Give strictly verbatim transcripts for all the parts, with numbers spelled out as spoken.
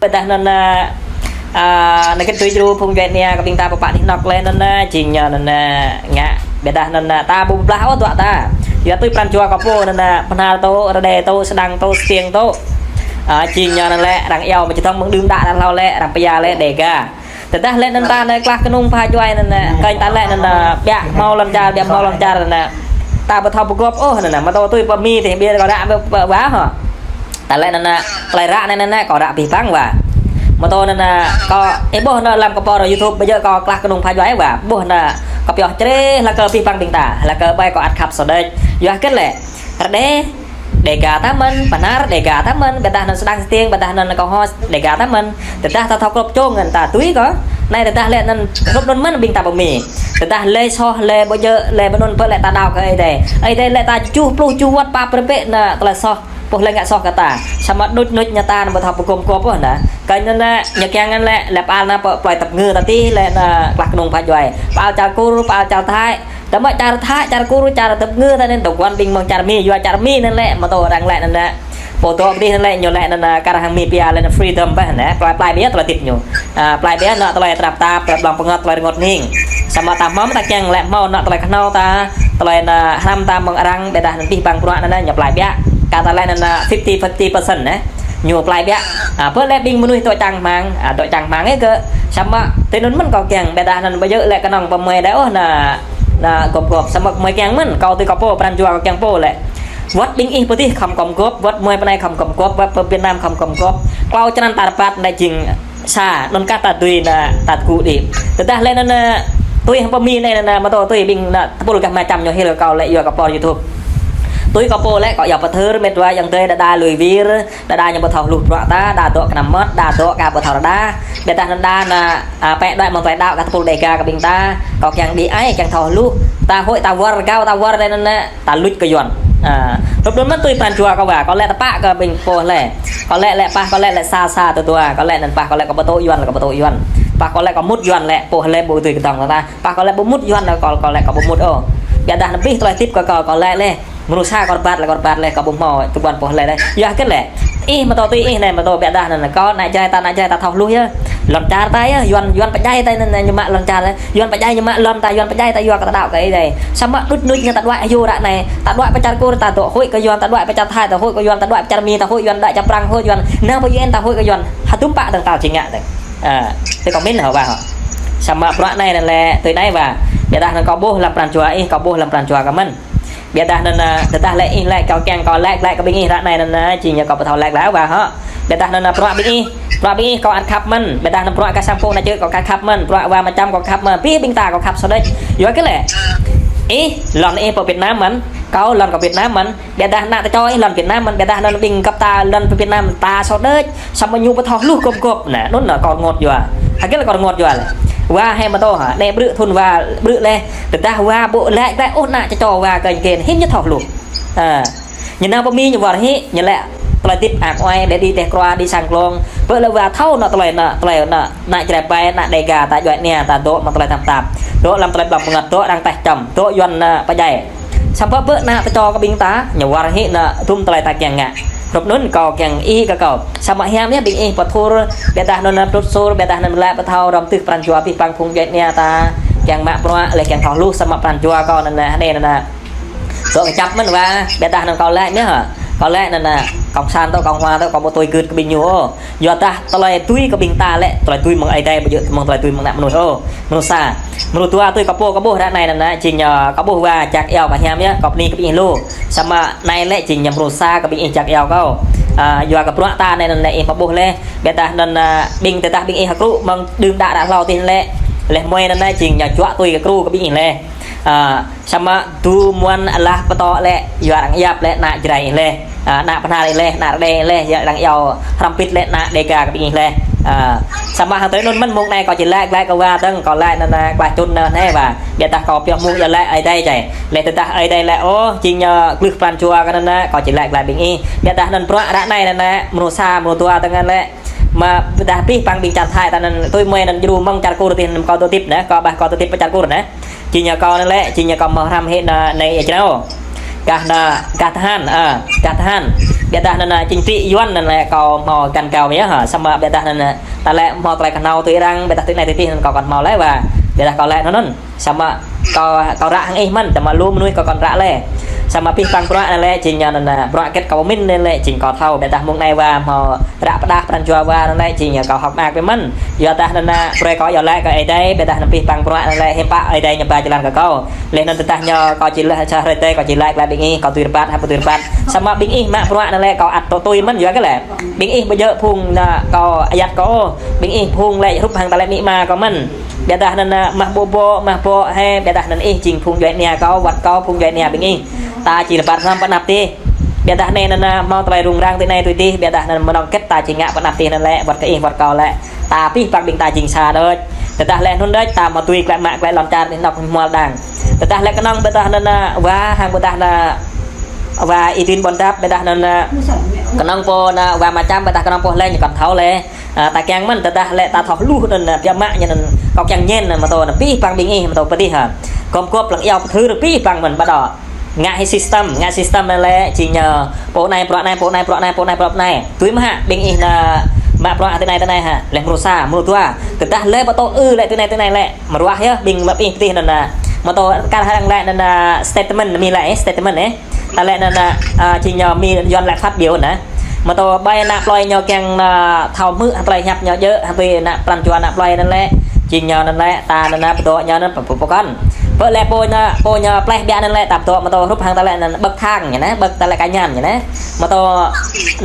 Ƀiădah anŭn, a, a, anai kơ tui djru phung djuai ania kơ ƀing ta pơpă anih anŏ lĕ anŭn, a, jing ñu anŭn, a, ngă. Ƀiădah anŭn, a, ta ƀu blah ôh dŏ ta. Yua tui pran jua kâo pô anŭn, a, Bahnar tŭ, Rađê tŭ, Sêđăng tŭ, Stiêng tŭ. A, jing ñu anŭn lĕ arăng iâu mă čơdơ̆ng mơ̆ng đưm đă đă hlâo lĕ arăng pơyua lĕ Đêga. Tơdah lĕ anŭn ta anai klah kơnung pha djuai anŭn, a, kơnh ta lĕ anŭn, a, ƀiă hmâo lŏn čar, ƀiă hmâo lŏn čar anŭn, a. Ta ƀu thâo pơgop ôh anŭn, a, mă tŭ tui pơ Mi tih ƀiă kâo ră ƀơ, ƀơ, ƀơ hŏ. Ta lĕ anŭn, a, tơlơi ră anai anŭn, a, kâo ră abih bang wa. Mơ̆ tơl anŭn, a, kâo, ih ƀuh anŭn lăm kơ pô YouTube ƀu djơ̆ kâo klah kơnung pha djuai wa. Ƀuh anŭn, kâo pioh čreh hla kơ abih bang ƀing ta, hla kơ ƀai kâo ăt khăp sô đĕč. Yua hơget lĕ. Rađê, Đêga ta mơ̆n, Bahnar, Đêga ta mơ̆n, ƀiădah anŭn Sêđăng Stiêng, ƀiădah anŭn kâo hŏ, Đêga ta mơ̆n. Tơdah ta thâo krŏp čông anŭn ta tui kâo. Anai tơdah lĕ anŭn hrup anŭn mơ̆n ƀing ta pơ Mi. Tơdah lĕ soh, lĕ ƀu djơ̆, lĕ ƀu anŭn pơ lĕ ta đaŏ kơ Ơi Adai. Ơi Adai lĕ ta juh pluh juh wơ̆t pap rơbĕ anŭn tơlơi soh. Pô lĕ ngă soh kơ ta. Samơ̆ đuč nuč ñu ta anŭn ƀu thâo pơgum kơ pô anŭn. Kơ anŭn lĕ, ñu kiăng anŭn lĕ, lĕ pơal anŭn pơ plơi Tăp Ngư ta tih lĕ anŭn klah kơnung pha djuai. Pơal čar Kur, pơal čar Thai. Tơma čar Thai, čar Kur, čar Tăp Ngư ta anŭn tơguan ƀing mơ̆ng čar Mi, yua čar Mi anŭn lĕ, mơ̆ tơl arăng lĕ anŭn lĕ. Pô dŏ pơ tih anŭn lĕ, ñu lĕ anŭn lĕ kar hăng Mi pia lĕ anŭn freedom ƀah anŭn, plơi plơi biă tơlơi tip ñu. A, plơi biă anŭn tơlơi tơnap tap, tơlơi ƀlŏng pơngăt, tơlơi rơngot hning. Samơ̆ ta hmâo mơ̆ ta kiăng lĕ hmâo anŭn tơlơi kơhnâo ta, tơlơi anŭn hrăm ta mơ̆ng arăng, ƀiădah anŭn abih bang bruă anŭn ñu plơi biă. Kar ta lĕ anŭn fifty fifty percent anŭn. Ñu plơi biă. A, pơ lĕ ƀing mơnuih dŏ čang hmang, a, dŏ čang hmang ih kơ. Samơ̆ tui anŭn mơ̆n kâo kiăng, ƀiădah anŭn ƀu djơ̆ lĕ kơnơ̆ng pơmơi đa ôh anŭn, anŭn gum gop. Samơ̆ pơmơi kiăng mơ̆n, kâo tui kâo pô pran jua kâo kiăng pô lĕ. Wơ̆t ƀing ih pơ tih khŏm gum gop, wơ̆t mơi pơ anai khŏm gum gop, wơ̆t pơ Việt Nam khŏm gum gop. Klâo črăn ta rơbat anŭn jing sa, anŭn kah ta dưi anŭn ta tơgŭ đĭ. Tơdah lĕ anŭn, anŭn tui hăng pơ Mi anai anŭn, anŭn mơ̆ tơl tui ƀing anŭn tơpul gah mơčăm ñu hil kâo lĕ yua kơ pô YouTube. Tui kâo pô lĕ kâo yua pơthâo mĕt wa ayŏng adơi đa đa lui wir, đa đa ñu ƀu thâo hluh bruă ta, đa dŏ kơnăm mơmŏt, đa dŏ kơ ƀu thâo rơđah. Ƀiădah anŭn đa anŭn, a, pĕ đuaĭ mơ̆ng tơlơi đaŏ kơ tơpul Đêga kơ ƀing ta. Kâo kiăng đĭ ai, kiăng thâo hluh. Ta hơi ta wơr, rơgao ta wơr anŭn anŭn, ta luč kơ Yuan. A, hrup anŭn mơ̆n tui pran jua kâo wa, kâo lĕ tơpă kơ ƀing pô lĕ. Kâo lĕ lĕ pah kâo lĕ lĕ sa sa tơdua, kâo lĕ anŭn pah kâo lĕ kâo ƀu tŭ Yuan, kâo ƀu tŭ Yuan. Pah kâo lĕ kâo mŭt Yuan lĕ, pô lĕ ƀu dưi kơdŏng ta. Pah kâo lĕ ƀu mŭt Yuan lĕ kâo, kâo lĕ kâo ƀu mŭt ôh. Ƀiădah anŭn abih tơlơi tip kơ kâo, kâo lĕ lĕ. Mơnuih sa kâo rơbat lĕ kâo rơbat lĕ, kâo ƀu hmâo tơguan pô lĕ lĕ. Yua hơget lĕ. Ih mơ̆ tơl tui ih anai mơ̆ tơl ƀiădah anŭn kâo ană Jrai ta, ană Jrai ta thâo hluh yơh. Lŏn čar ta yơh, Yuan, Yuan pơdjai ta anŭn, anŭn ñu mă lŏn čar. Yuan pơdjai ñu mă lŏn ta, Yuan pơdjai ta yua kơ ta đaŏ kơ Ơi Adai. Samơ̆ đuč nuč ñu ta đuaĭ hyu ră anai, ta đuaĭ pơ čar Kur, ta dŏ hơi kơ Yuan, ta đuaĭ pơ čar Thai, ta hơi kơ Yuan, ta đuaĭ pơ čar Mi, ta hơi Yuan, đuaĭ čar Prăng, hơi Yuan. Nao pơ U N ta hơi kơ Yuan. Hơdôm pă tơ̆ng ta jing ngă tơ̆ng. A, tui kâo min hơ̆ wa hŏ. Samơ̆ bruă anai anŭn lĕ, tui anai wa. Ƀiădah anŭn kâo ƀuh lăm pran jua ih, kâo ƀuh lăm pran jua kâo mơ̆n. Ƀiădah anŭn, a, tơdah lĕ ih lĕ kâo kiăng kâo lĕ, lĕ kơ ƀing ih ră anai anŭn, a, jing ñu kâo ƀu thâo lĕ lĕ wa hŏ. Ƀiădah anŭn, a, bruă ƀing ih, bruă ƀing ih kâo ăt khăp mơ̆n. Ƀiădah anŭn bruă kơ sang pô ană čư̆ kâo khăp mơ̆n, bruă wa mơčăm kâo khăp mơ̆n. Abih ƀing ta kâo khăp sô đĕč. Yua hơget lĕ. Ih, lŏn ih pơ Việt Nam mơ̆n, kâo lŏn kâo Việt Nam mơ̆n. Ƀiădah ană tơčô ih lŏn Việt Nam mơ̆n, ƀiădah anŭn ƀing găp ta lŏn pơ Việt Nam ta sô đĕč. Samơ̆ ñu ƀu thâo hluh gum gop anŭn, anŭn anŭn kâo rơngot yua. Hơget lĕ kâo rơngot yua lĕ. Wa hĕ mơ̆ tơl hă, anai ƀrư̆ thŭn wa ƀrư̆ lĕ. Tơdah wa ƀu lĕ lĕ ôh ană tơčô wa kơ ñu kĕn, hiư̆m ñu thâo hluh. A. Ñu nao pơ Mi ñu wơr hĭ, ñu lĕ tơlơi hơdip ak oai, lĕ đĭ teh krua, đĭ sang glông. Pơ lĕ wa thâo anŭn tơlơi anŭn, tơlơi anŭn, ană Jrai ƀai, ană Đêga ta djuai ania, ta dŏ mơ̆ng tơlơi tơnap tap. Dŏ lăm tơlơi ƀlŏng pơngăt, dŏ arăng teh čăm, dŏ Yuan anŭn pơdjai. Samơ̆ ƀơi ană tơčô kơ ƀing ta, ñu wơr hĭ anŭn hơdôm tơlơi ta kiăng ngă. Hrup anŭn kâo kiăng ih kơ kâo. Samơ̆ hiam yơh ƀing ih pơthur, ƀiădah anŭn anŭn pơtrut sur, ƀiădah anŭn lĕ pơthâo rŏm tưh pran jua abih bang phung djuai ania ta. Kiăng mă bruă, lĕ kiăng thâo hluh samơ̆ pran jua kâo anŭn anŭn hơnai anŭn anŭn. Dŏ kơčăp mơ̆n wa, ƀiădah anŭn kâo lĕ yơh. Kâo lĕ anŭn anŭn, cộng sản tơl cộng hòa tơl kâo ƀu tui gưt kơ ƀing ñu ôh. Yua dah tơlơi tui kơ ƀing ta lĕ, tơlơi tui mơ̆ng Ơi Adai ƀu djơ̆ mơ̆ng tơlơi tui mơ̆ng ană mơnuih ôh. Mơnuih sa. Mơnuih dua tui kâo pô kâo ƀuh ră anai anŭn, jing ñu kâo ƀuh wa jak iâu kâo hiam yơh, kâo bơni kơ ƀing ih lu. Samơ̆ anai lĕ jing ñu mơnuih sa kơ ƀing ih jak iâu kâo. A, yua kơ bruă ta anai anŭn ih mă ƀuh lĕ. Ƀiădah anŭn, a, ƀing tơdah ƀing ih hơkrŭ mơ̆ng đưm đă đă hlâo tih lĕ. Lĕ mơi anŭn jing ñu juă tui kơ kru kơ ƀing ih lĕ. A, samơ̆ du muan alah pơtô lĕ, yua arăng yap lĕ ană Jrai ih lĕ. A, ană Bahnar ih lĕ, ană Rađê ih lĕ, yua arăng iâu hrăm pit lĕ ană Đêga kơ ƀing ih lĕ. A, samơ̆ hăng tơlơi anŭn mơ̆n mơ̆ng anai kâo či lĕ, lĕ kơ wa tơ̆ng, kâo lĕ anŭn, a, klah čŭn anŭn hĕ wa. Ƀiădah kâo pioh mŭt yua lĕ Ơi Adai jai. Lĕ tơdah Ơi Adai lĕ, ôh, jing ñu glưh pran jua kơ anŭn, a, kâo či lĕ, lĕ ƀing ih. Ƀiădah anŭn bruă ră anai anŭn, a, mơnuih sa, mơnuih dua tơngan lĕ. Mă ƀiădah abih bang ƀing čar Thai ta anŭn, tui mơi anŭn djru mơ̆ng čar Kur tih anŭn kâo dŏ hơdip anŭn, kâo ƀah kâo dŏ hơdip pơ čar Kur anŭn. Jing ñu kâo anŭn lĕ, jing ñu kâo mơ̆ hrăm hĭ anŭn, anai ia jrao. Gah anŭn, gah tơhan, a, gah tơhan. Biă dah anŭn, a, chính trị Yuan anŭn lĕ kâo hmâo găn gao mơ̆ yơh, hă. Samơ̆ biă dah anŭn, a, ta lĕ hmâo tơlơi kơhnâo tui arăng, biă dah tui anai tui adih anŭn kâo kăn hmâo lĕ wa. Biă dah kâo lĕ anŭn anŭn. Samơ̆ kâo, kâo ră hăng ih mơ̆n, samơ̆ lu mơnuih kâo kăn ră lĕ. Samơ̆ pih păng bruă anŭn lĕ, jing ñu anŭn, a, bruă hơget kâo pơmĭn anŭn lĕ, jing kâo thâo, biă dah mơ̆ng anai wa hmâo ră pơdah pran jua wa anŭn lĕ, jing ñu kâo hơ̆k mơak biă mơ̆n. Yua dah anŭn, a, brơi kâo yua lĕ kơ Ơi Adai, biă dah anŭn pih păng bruă anŭn lĕ, hiư̆m pă Ơi Adai ñu ba jơlan kơ kâo. Laih anŭn tơdah ñu kâo či laĭ sa hrơi tơi, kâo či laĭ glaĭ ƀing ih, kâo tui rơbat, hă, ƀu tui rơbat. Samơ̆ ƀing ih mă bruă anŭn lĕ kâo ăt tŏ tui mơ̆n yua kơ lĕ. Ƀing ih ƀu djơ̆ phung anŭn kâo ayăt kâo ôh. Ƀing ih phung lĕ hrup hăng ta lĕ amĭ ama kâo mơ̆n. Biă dah anŭn mă ƀô̆ ƀô̆, mă ƀô̆ hĕ, biă dah anŭn ih jing phung djuai ania kâo, wơ̆t kâo phung djuai ania ƀing ih. Ta či rơbat hrŏm pơ anăp adih. Biă dah anai anŭn hmâo tơlơi rŭng răng tui anai tui adih, biă dah anŭn mơnơ̆ng hơget ta či ngă pơ anăp adih anŭn lĕ, wơ̆t kơ ih, wơ̆t kâo lĕ. Ta pih păng ƀing ta jing sa đôč. Tơdah lĕ anŭn đôč ta mă tui klĕ mă klĕ lŏn čar anih anŏ hmual đang. Tơdah lĕ kơnơ̆ng biă dah anŭn, a, wa hăng biă dah anŭn, a, wa Y Duen Buôn Dap biă dah anŭn, a, kơnơ̆ng pô anŭn wa Macham biă dah kơnơ̆ng pô lĕ ñu kăn thâo lĕ. A, ta kiăng mơ̆n tơdah lĕ ta thâo hluh anŭn, a, biă mă ñu anŭn kâo kiăng ñen anŭn mơ̆ tơ anŭn pih păng ƀing ih mơ̆ tơ pơdih hă. Gum gŏp lăng iâu pơthưr pih păng mơ̆n ƀă đŏ. Ngă hĭ system, ngă system anŭn lĕ, jing ñu, pô anai bruă anai, pô anai bruă anai, pô anai bruă anai. Tui mơ̆ hă, ƀing ih anŭn, mă bruă tui anai tui anai hă, laih mrô sa, mrô dua. Tơdah lĕ ƀu tŏ ư lĕ tui anai tui anai lĕ, mơruah yơh, ƀing mă pih pơdih anŭn anŭn. Mơ̆ tơ kar hăng lĕ anŭn anŭn statement mơ̆ lĕ, statement ĕ. Ta lĕ anŭn anŭn, a, jing ñu mơ̆ Yuan lĕ phát biểu anŭn. Mơ̆ tơ ƀai ană plơi ñu kiăng anŭn thâo hmư̆, hăng tơlơi hiăp ñu djơ̆, hăng tui ană pran jua ană plơi anŭn lĕ. Jing ñu anŭn lĕ, ta anŭn anŭn, pơdŏ ñu anŭn, pơpŭ pơkŏn. Pơ lĕ pô ñu, pô ñu pleh biă anŭn lĕ, ta pơdŏ mơ̆ tơ hrup hăng ta lĕ anŭn bơ̆k thang ñu anŭn, bơ̆k ta lĕ kơ ñan ñu anŭn. Mơ̆ tơ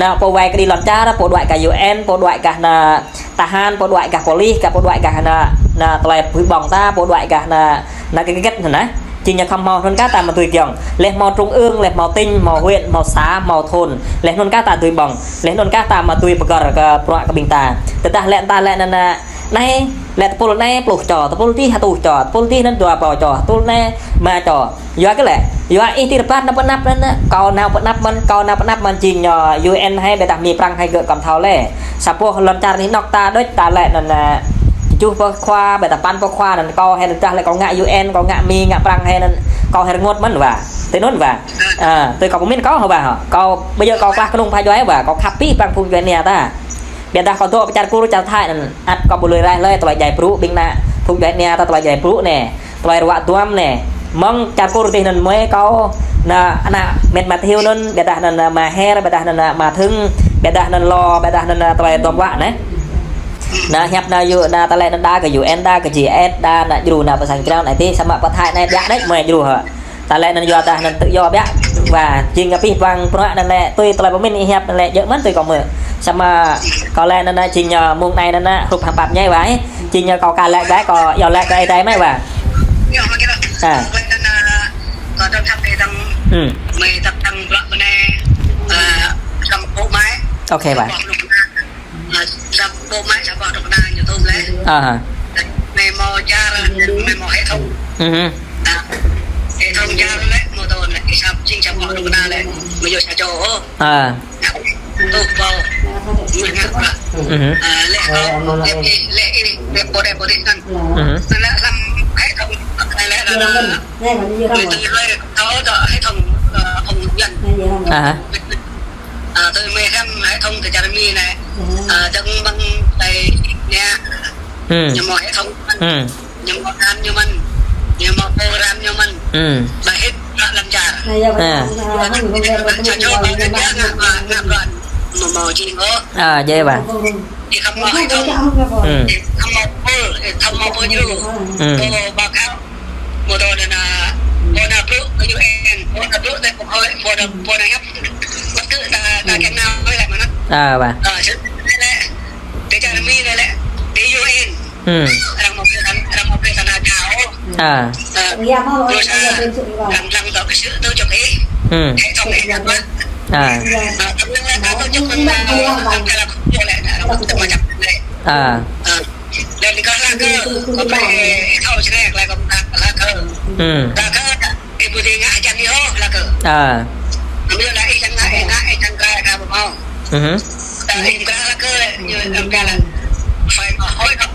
anŭn pô wai kơđi lŏn čar, pô đuaĭ kơ U N, pô đuaĭ kơ anŭn tơhan, pô đuaĭ gah polis, kơ pô đuaĭ gah anŭn, anŭn tơlơi pui ƀong ta, pô đuaĭ gah anŭn, anŭn kơ gĕt anŭn. Jing ñu khŏm hmâo anŭn kah ta mă tui kiăng. Laih hmâo trung ương, laih hmâo tỉnh, hmâo huyện, hmâo xã, hmâo thôn. Laih anŭn kah ta tui ƀong. Laih anŭn kah ta mă tui pơgăr kơ bruă kơ ƀing ta. Tơdah lĕ ta lĕ anŭn, anŭn, anai, lĕ tơpul anai pluh čô, tơpul adih hơtuh čô, tơpul adih anŭn dua rơbâo čô, tơpul anai rơma čô. Yua kơ lĕ, yua ih či rơbat nao pơ anăp anŭn, kâo nao pơ anăp mơ̆n, kâo nao pơ anăp mơ̆n jing ñu U N hĕ, biă dah Mi Prăng hĕ gơ̆ kăn thâo lĕ. Sa boh lŏn čar anih anŏ ta đôč ta lĕ anŭn, a, tơjuh pô khua, biă dah păn pô khua anŭn kâo hĕ, tơdah lĕ kâo ngă U N, kâo ngă Mi, ngă Prăng hĕ anŭn, kâo hĕ rơngot mơ̆n wa. Tui anŭn wa. A, tui kâo pơmĭn kâo hă wa hă. Kâo ƀu djơ̆ kâo klah kơnung pha djuai wa, kâo khăp pih păng phung djuai ania ta. Biă dah kâo dŏ pơ čar Kur čar Thai anŭn, ăt kâo ƀu lui raih lơi tơlơi djai brŭ ƀing ană phung djuai ania ta tơlơi djai brŭ anai. Tơlơi ruă duăm anai. Mơ̆ng čar Kur adih anŭn mơi kâo anŭn, ană met Mathiu anŭn, biă dah anŭn, a, Ma Her, biă dah anŭn, a, Ma Thưng, biă dah anŭn Lo, biă dah anŭn, a, tơlơi duăm wa anai. Anŭn hiăp anŭn yua anŭn ta lĕ anŭn đa kơ U N, đa kơ G S, đa anŭn djru anŭn pơ sang jrao anai adih, samơ̆ pơ Thai anai biă anai mơi djru hă. Ta lĕ anŭn yua dah anŭn tŭ yua biă. Wa, jing ngă pih păng bruă anŭn lĕ, tui tơlơi pơmĭn ih hiăp anŭn lĕ, djơ̆ mơ̆n tui kâo mơ̆. Samơ̆ kâo lĕ anŭn, a, jing ñu mơ̆ng anai anŭn, a, hrup hăng pap ñai wa, ih. Jing ñu kâo ka lĕ glaĭ, kâo yua lĕ kơ Ơi Adai mơ̆ wa. Ñu mă kơ. A. Lĕ anŭn, a, kâo dŏ thăm ih dơ̆ng. Hmm. Mơi dŏ thăm bruă mơ̆ anai, a, thăm pô mai. Ok wa. Thăm pô mai. A, thăm pô mai, thăm pô mai, thăm pô mai, YouTube lĕ. A ha. Mơi hmâo čar, mơi hmâo hệ thống. Mhm. A, hệ thống čar lĕ, mơ̆ tơ lĕ, ih thăm jing thăm pô mai lĕ, mơi yua sa čô. A. Tuh pô. Mơi ngă bruă. Mhm. A, lĕ kâo, lĕ ih, lĕ ih, lĕ pô đe pô đe anŭn. Mhm. Lĕ lăm hệ thống, lĕ lăm, mơi tui lĕ kâo dŏ hệ thống, a, phóng viên. A ha. A, tui mơi lăm hệ thống tơ čar Mi anai. A, dơ̆ng mơ̆ng tơlơi anai. Hmm. Ñu hmâo hệ thống. Hmm. Ñu hmâo ram ñu mơ̆n, ñu hmâo pô ram ñu mơ̆n. Hmm. Ƀă hĭ ƀă lăm čar. A. Sa čô ƀă lăm čar ngă, ngă, ngă bruă. Mơ̆ hmâo jing ôh. A, djai wa. Ih khŏm hmâo ih khŏm. Hmm. Ih khŏm hmâo pô, ih khŏm hmâo pô djru. Hmm. Pô báo cáo. Mơ̆ tơ anŭn, pô anŭn blŭ kơ U N, pô anŭn blŭ tơ quốc hội, pô anŭn, pô anŭn hiăp. Bất cứ ta, ta kiăng nao lĕ mơ̆n. A, wa. A, sĭt lĕ. Tơ čar Mi anai lĕ, tơ U N. Hmm. Arăng hmâo pơsan, arăng hmâo pơsan anŭn kâo. A. A, lăng, lăng dŏ kơ sĭt tơ čŏk ih. Hmm. Hệ thống ih anŭn. A. A, tơlơi anŭn ta tơ čŏk anŭn, arăng kơ lăk kơ lĕ, arăng hmâo tơlơi mơčăm lĕ. A. A. Lĕ kơ lăk kơ, kơ pơlĕ, thâo čơnĕ, lĕ kơ lăk kơ. Hmm. Lăk kơ, ih ƀu dưi ngă hơjăn ih ôh, lăk kơ. A. Amĭ lăk ih čang ngă, ih ngă, ih čang kra, kra ƀu hmâo. Mhm. Ơ, ih kra lăk kơ, ñu, ih kra lăk. Phải mà hỏi đọc.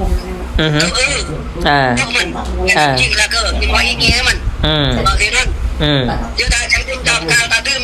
Mhm. Tŭ ư. A. Tŭ mơ̆n. A. Jing lăk kơ, ñu mơ̆ ih ngă mơ̆n. Hmm. Mơ̆ ih mơ̆n. Hmm. Yua dah čang đưm đam kal ta đưm.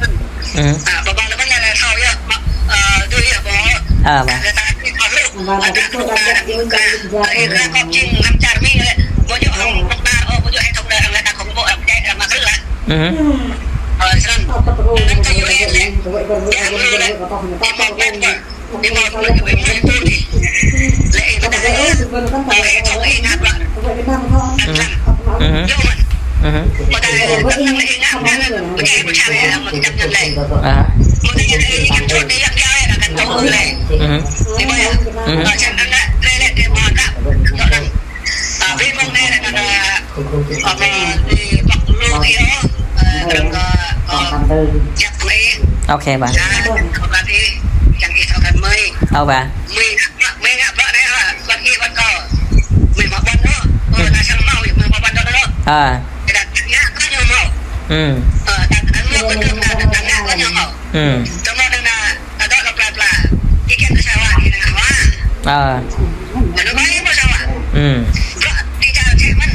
ngă. Ư. Ă, ƀơƀơ̆ lĕ mơ̆n lĕ thâo yơh, mă, ơ, tui yơh ƀơƀơ̆. Ă, ƀă. Ơ, ih kơ kŏp jing lăm čar Mi lĕ, ƀu djơ̆ hăng pơkă, ơ, ƀu djơ̆ hăng thông lĕ, arăng lĕ ta khŏm ƀô̆, arăng pơdjai, arăng mă krư̆ lah. Ư. Ơ, snăn. Anŭn kơ U N lĕ, ih hmâo pĕ ƀơ̆. Ih hmâo pĕ ƀơ̆ mơ̆n pô dih. Lĕ ih pơdjai, ơ, ih thâo ih ngă bruă. Ư. Ư. Yơh mơ̆n. Ư. Pơdjai, ơ, ih ngă bruă, ih pơdjai, ih pơdjai, ih pơdjai, ih pơdjai. Ă. Pơdjai, ih pơdjai, ih pơdjai, ih pơdjai. Ư. Ih pơdjai. Ư. Ơ, čang anŭn lĕ, lĕ, lĕ, ih pơdjai. Ă, ƀing mơ̆ng anai lĕ, anŭn, anŭn, ơ, ƀing lu yơh, ơ, kơ, kơ, jăk mơi. Ôkê, ƀă. Ă, kơ ƀă ih, yang ih thâo kơ mơi. Ơ, ƀă. Mơi ngă, mơi ngă ƀă anai, ƀă ih ƀă kơ. Mơi mă ƀăn ôh. Ơ, anai sang mâo, mơi mă ƀăn ôh. Ă. Kơ đa ngă kơ ñu mâo. Ư. Ơ, đa ngă kơ kơ đa ngă kơ ñu mâo. Ư. Tơma đa ngă Ơ, dŏ lŏ pla pla. Ih kiăng kơ sawa, ih nao ngă hua. Ơ. Anŭn ƀai ih mâo sawa. Ư. Bruă ih čar čĕ mơ̆n.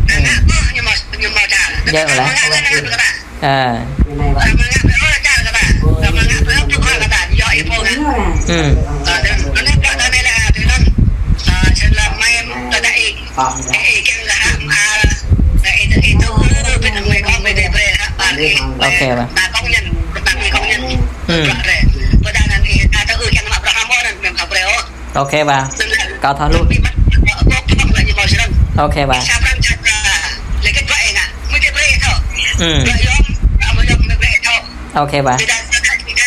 Nao ngă ƀơ̆ ñu mâo, ñu mâo čar. Djơ̆ lĕ. Nao ngă ƀơ̆, nao ngă ƀơ̆ kơ ta. Ơ. Nao ngă ƀơ̆ ôh čar kơ ta. Nao ngă ƀơ̆ ôh pơkă kơ ta. Yua ih pô ngă. Ư. Ơ, anŭn, anŭn bruă ta anai lĕ, anŭn. Ơ, sĭt lĕ mơi tơdah ih Ơ, ih kiăng kơ hă, ơ, ơ, ih tơ, ih tơ, ơ, ƀing mơi kông ƀing tơ brơi hă, ƀă ih. Ôkê, ƀă. Ƀă kông nhân, ƀă ih kông nhân. Ư. Ƀă brơi. Ƀă đa anŭn ih, ơ, tơ ih kiăng mă bruă hơmâo anŭn mơi thâo brơi ôh. Ôkê, ƀă. Anŭn lĕ. Kâo thâo hluh. Ƀing mă, ƀă, ƀă, ƀă, ƀă, ñu mâo srăng. Ôkê, ƀă. Ih sa pran čăt, ơ, lĕ kơ ƀă ih ngă. Mơi tơ brơi ih thâo. Ư. Ƀă yom, ƀă mơi yom mơi brơi ih thâo. Ôkê, ƀă. Ƀing ta, ƀing ta, ƀing ta,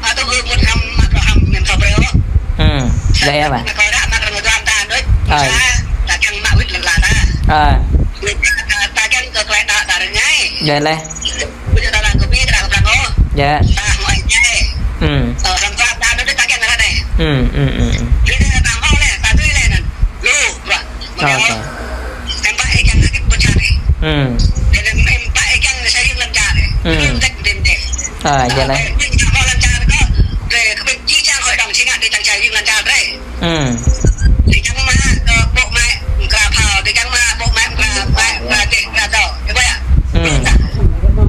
ơ, tơ ih mŭt hăm, mă bruă hăm, mơi thâo brơi ôh. Ư, djơ̆ yơh, ƀă. Mă kơ ră, mă kơ ră mơdua ta đôč. Ơi. Ta, ta kiăng mă wĭt lăn la ta. Ơi. Wĭt ta, ta kiăng kơ klĕ ta, ta rơngai. Djơ̆ lĕ. Wĭt ta lăng kơ ƀing ta lăng ôh. Djơ̆. Ta hmâo ai jai. Ư. Ơ, lăn la ta đôč ta kiăng ră anai. Ư, ư, ư, ư. Wĭt ta hmâo lĕ, ta tui lĕ anŭn. Lu, bruă. Ôkê. Em ƀă ih kiăng kơ ƀuôn čar ih. Ư. Lĕ em ƀă ih kiăng sa jing lăn čar ih. Ư. Lŭm dĕk dĕm dĕ. Ơ, djơ̆ lĕ. Ơ, ƀing čar hmâo lăn čar kơ, lĕ kơ ƀing či čar hội đồng či ngă dêh čang sa jing lăn čar dêh. Ư. Dêh čang mă kơ ƀô̆ mă mơkra phao, dêh čang mă ƀô̆ mă mơkra, mă mơkra dêh mơkra dâo. Ih ƀuh yơh? Ư.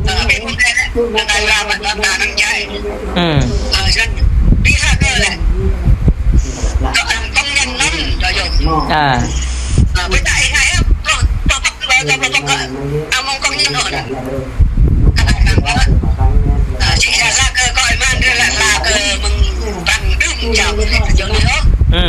Ơ, ƀing ƀô̆ mă, mơkra mă mơkra anŭn čai. Ư. Ơ, snăn. Ƀing hă kơ lĕ. Kơ anŭn kông nhân anŭn, dŏ yơh. Ă. Ơ, ƀing ta ih ngă yơh, ploh, ploh, ploh, ploh, ploh, ploh, kơ, amăng kông nhân ôh anŭn. Kơ anŭn, ơ, či sa la kơ kơ iman dêh la, la kơ mơ̆ng prăng đưm čar mơ̆ng lĕ kơ jơ̆ anai ôh. Ư.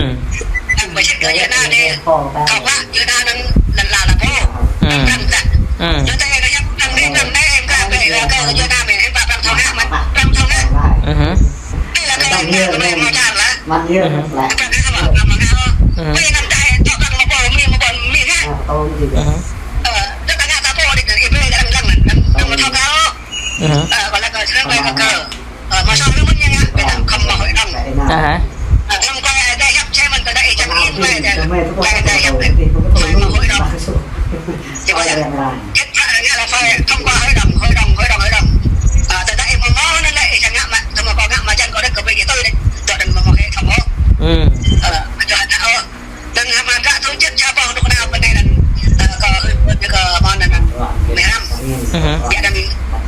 Anŭn ƀơi sĭt kơ jơ̆ anai dêh, kơ ƀă jơ̆ anai anŭn lăn la la pô. Ư. Prăng ta. Ư. Jơ̆ ta kơ yap prăng dêh, prăng dêh, em kơ ƀơi la kơ jơ̆ anai mơ̆n, em ƀă prăng thâo ngă mơ̆n, prăng thâo ngă. Ư hă. Ơ. Ơ hă. Ơ, thông qua ai ta hiăp čê mơ̆n, tơdah ih čang in, mai ta, mai ta hiăp, mai mă hội đồng. Či ƀuh yơh. Kết quả là nghe là phải thông qua hội đồng, hội đồng, hội đồng, hội đồng. Ơ, tơdah ih mơ̆ mơ̆ anŭn lĕ, ih čang ngă mă, tơma kâo ngă mă jăn kâo đĕk kơ ƀing ih tui đĕk. Dŏ đĕk mơ̆ mơ̆ hĕ thông ôh. Ơ, čuh ană ôh. Dơ̆ng hmâo gah tui čĭt ča ƀơ̆ dŏ nao pơ anai anŭn. Ơ, kơ, kơ mơ̆n anŭn. Mơ̆ hrăm. Yua anŭn,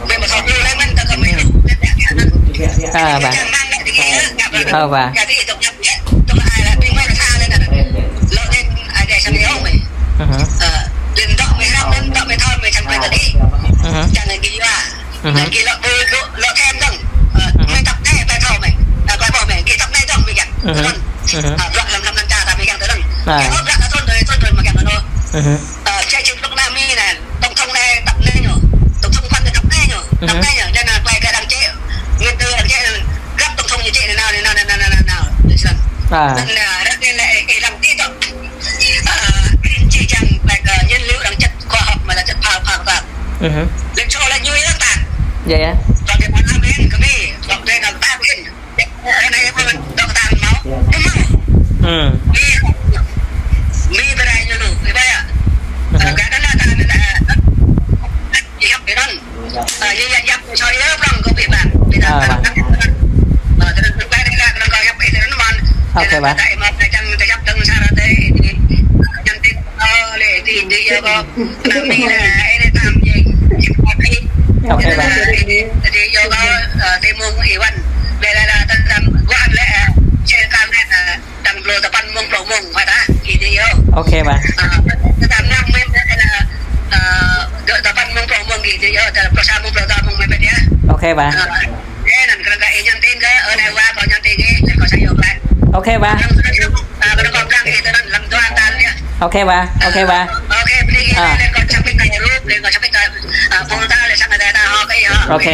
mơ̆ mơ̆ thâo lu lĕ mơ̆n, tơ kơ mơ̆ lu. Ơ, ƀă. Ơ, ƀă. Jadi, ih dŏ ñăp, ñăp. Ơ, ƀă. Jadi, ih dŏ ñăp, ñăp. Dŏ Mhm. Lĕ gih lŏ ƀu, ƀu, lŏ thêm dơ̆ng. Ơ, mhm, mơi tăp anai, tơlơi thâo mơi. Ơ, tơlơi ƀuh mơi, gih tăp anai dơ̆ng mơi kiăng. Mhm. Tơlơi. Mhm. Ơ, bruă lăm, lăm, lăm čar ta mơi kiăng tơlơi. Ơ. Kiăng ôh bruă ta tơlơi, tơlơi mơi kiăng tơlơi. Mhm. Ơ, čĕ čim lŏk anai mơi anai, tổng thống anai tăp anai ñu. Tổng thống Khuăn tăp anai ñu. Tăp, mhm, anai ñu. Čang anai tơlơi kơ đang čĕ, nguyên tử đang čĕ, grăp tổng thống ñu čĕ anai nao, anai nao, anai nao. Ơ. Anŭn, ơ, ră anai lĕ, ơ, lăm ti tŏ. Ơ, či čang tơlơi kơ nhiên liệu đang čăt khoa học mơi lĕ čăt phao, phao ta. Mhm. Lĕ čô lĕ ñu yơh ta. Yơh, yơh. Tŏ dêh mơ̆n amen kơ mơi. Tŏ dêh nao ta amen. Anai yơh mơ̆n tŏ ta mơ̆n. Mơ̆n. Hmm. Mơi, mơi tơrai ñu lu. Ih ƀai yơh. Mhm. Ơ, gah anŭn ta, ta, ta, ta, yap ih anŭn. Ơ, yap, yap, yap, soi yơh prŏng kơ ih ƀai. Ih ƀai. Ah, ta, vâng. Ơ, ta, ta, ta, ta, ta, ta, yap ih anŭn mơ̆n. Ok, vâng. Ta, ta, ih mơ̆n, ta, čang, ta, yap, čang, sa, ta, ih, ih, ñăn tin. Ơ, lĕ, ti, ti, yơh, kơ, kơ mơi lĕ, ơ, lĕ, tam, yơh, yơh, kơ mơi. Ok, vâng. Ơ, lĕ, ti, yơh, kơ, ơ, ti mông, ih wan. Lĕ, lĕ, lĕ, tam, tam, wan, lĕ, ơ, čê, tam, lĕ, ơ, tam, pluh, tơpăn mông, pluh mông, hă ta, ti, ti, yơh. Ok, vâng. Ơ, tam, năm, mơi, lĕ, ơ, ơ, tơpăn mông, pluh mông, ti, ti, yơh, tam, pluh sa mông, pluh dua mông, mơi, mơi, yơh. Ok, vâng. Ơ, Ơ, anŭn kơ gah ih ñăn tin kơ, ơ, anai wa kâo ñăn tin ih, lĕ kâo sa yơh lĕ. Ok, wa. Anŭn, anŭn, anŭn, anŭn kâo blang ih tơlơi lăm dua tal yơh. Ok, wa. Ok, wa. Ơ, ok, bơni ih, ơ, lĕ kâo čang pĭt kơ rup, lĕ kâo čang pĭt kơ, ơ, pôl tal, lĕ sang anai ta hŏ kơ ih hŏ. Ok.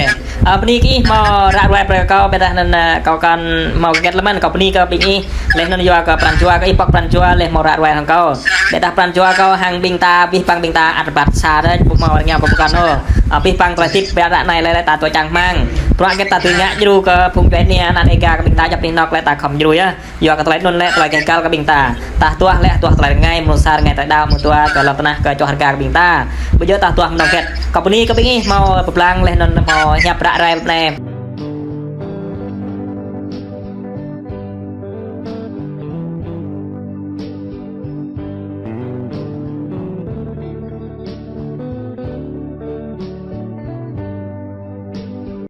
Ơ, bơni kơ ih hmâo ră ruai brơi kâo, ƀiădah anŭn, ơ, kâo kăn hmâo hơget lơ̆m mơ̆n, kâo bơni kơ ƀing ih, laih anŭn yua kơ pran jua kơ ih pŏk pran jua, laih hmâo ră ruai hăng kâo. Ƀiădah pran jua kâo hăng ƀing ta, abih bang ƀing ta ăt rơbat sa đôč, ƀu hmâo rơngiao kơ ƀu kăn ôh. Abih bang tơlơi hơdip ƀiă ră anai lĕ, lĕ ta tui čang rơmang. Bruă hơget ta tui ngă djru kơ phung djuai ania anăn êga kơ ƀing ta djăp anih anŏ lĕ ta khŏm djru yơh. Yua kơ tơlơi anŭn lĕ tơlơi kơ găl kơ ƀing ta. Ta hơduah lĕ hơduah tơlơi rơngai, mơnuih sa rơngai tơlơi đaŏ, mơnuih dua tơlơi lŏn tơnah kơ čoh rơga kơ ƀing ta. Ƀu djơ̆ ta hơduah mơnơ̆ng hơget. Kâo bơni kơ ƀing ih hmâo pơblang laih anŭn hmâo hiăp ră ruai anai.